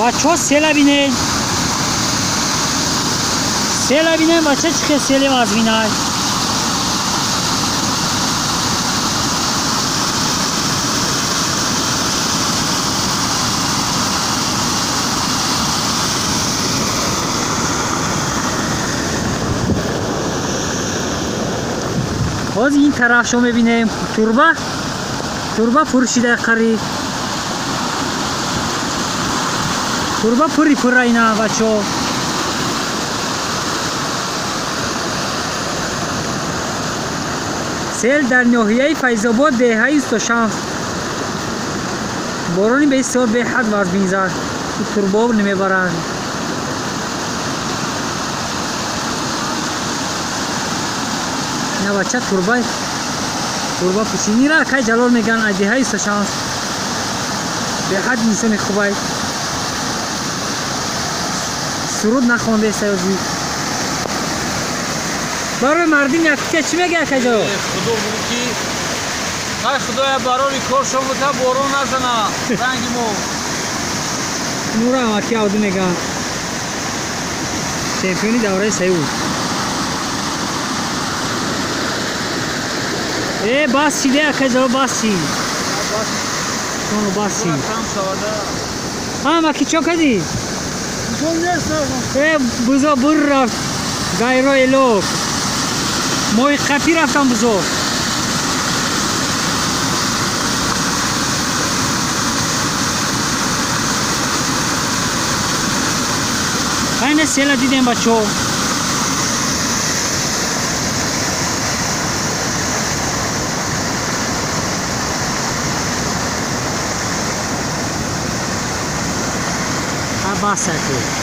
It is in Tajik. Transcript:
Бачаҳо села бинед. Села бинед бача чӣ хел сели вазминай. Ҳозир ин тарафшо мебинем турба турба пур шида қариб. Турба пури пурра ина бачаҳо. Сел дар ноҳияи Файзобод деҳаи Устошамс. Борони бисёр беҳад вазмин зад. Турбо намебаранд. Ина бача турба турба пӯшинира акай Ҷалол меган аз деҳаи Устошамс. Беҳад инсони хубай. Суруд нахондеста ёзи. Барои мардим якутия чӣ мегӯяд акай Ҷалол? Худо бугӯ ки ай худоя барори коршон бута борон назана ранги мо. Нура амаки авду мегӯянд. Чемпиони давраи сеюм. Э бас шиде акай Ҷалол бас шид. Шоно бас шид. Амаки чо кардӣ? Э бузо бур рафт. Гайро элок. Моҳи қапӣ рафтам бузо. Айна села дидем бачаҳо. Бас аку.